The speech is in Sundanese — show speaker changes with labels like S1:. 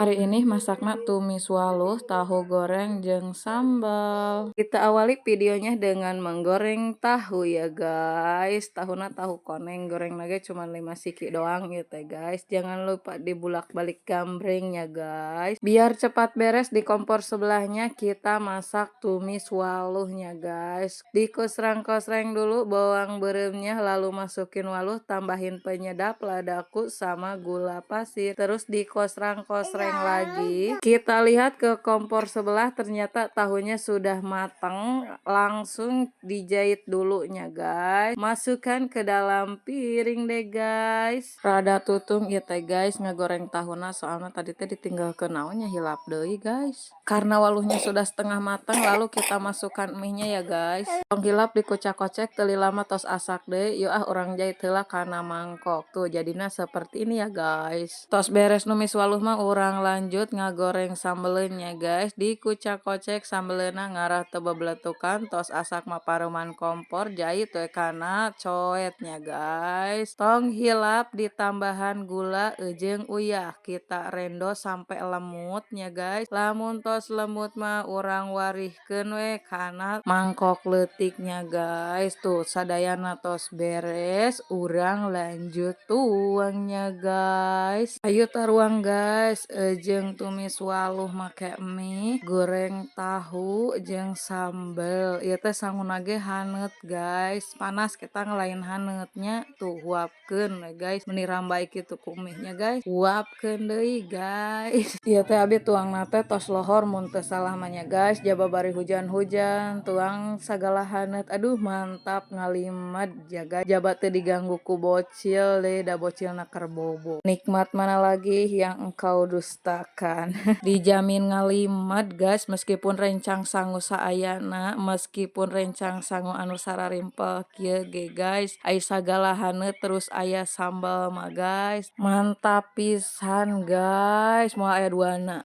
S1: Hari ini masakna tumis waluh, tahu goreng, jeung sambal. Kita awali videonya dengan menggoreng tahu ya, guys. Tahuna tahu koneng, goreng lagi cuma 5 siki doang gitu ya, guys. Jangan lupa dibulak-balik gambreng ya, guys. Biar cepat beres, di kompor sebelahnya kita masak tumis waluhnya, guys. Dikosrang-kosreng dulu bawang beureumnya, lalu masukin waluh, tambahin penyedap, ladaku, sama gula pasir. Terus dikosrang-kosreng lagi. Kita lihat ke kompor sebelah, ternyata tahunya sudah matang. Langsung dijahit dulunya, guys. Masukkan ke dalam piring deh, guys. Rada tutung ya teh, guys, ngegoreng tahuna, soalnya tadi teh ditinggal ke naonnya, hilap deui, guys. Karena waluhnya sudah setengah matang, lalu kita masukkan mie-nya ya, guys. Tong hilap dikocak-kocek, teu lila mah tos asak deh. Yuk ah, urang jait heula kana mangkok. Tuh, jadinya seperti ini ya, guys. Tos beres numis waluh mah, urang lanjut ngagoreng sambelnya, guys. Dikucak-kocek sambelna ngarah teu bebeletukan. Tos asak mah pareuman kompor, jait we kana coetnya, guys. Tong hilap ditambahan gula jeung uyah. Kita rendo sampai lemutnya, guys. Lamun tos lemut mah, urang warihkeun we kana mangkok leutiknya, guys. Tuh, sadayana tos beres, urang lanjut tuangnya, guys. Ayo taruang, guys, jeung tumis waluh make mie, goreng tahu jeung sambel. Ieu teh sanguna ge haneut, guys. Panas, kita ngelain haneutnya. Tuh, huapkeun we, guys. Meni rambay kitu ku mie-nya, guys. Huapkeun deui, guys. Ieu teh abi tuangna teh tos lohor mun teu salah mah nya, guys. Jaba bari hujan-hujan, tuang sagala haneut. Aduh, mantap ngalimed ya, guys. Jaba teu diganggu ku bocil deh, da bocilna keur bobo. Nikmat mana lagi yang engkau dustakan? Dijamin ngalimed, guys, meskipun rencang sangu saayana, meskipun rencang sangu anu sararimpel kieu ge, guys. Ai sagala haneut terus aya sambal mah, guys. Mantap pisan, guys, moal aya duana.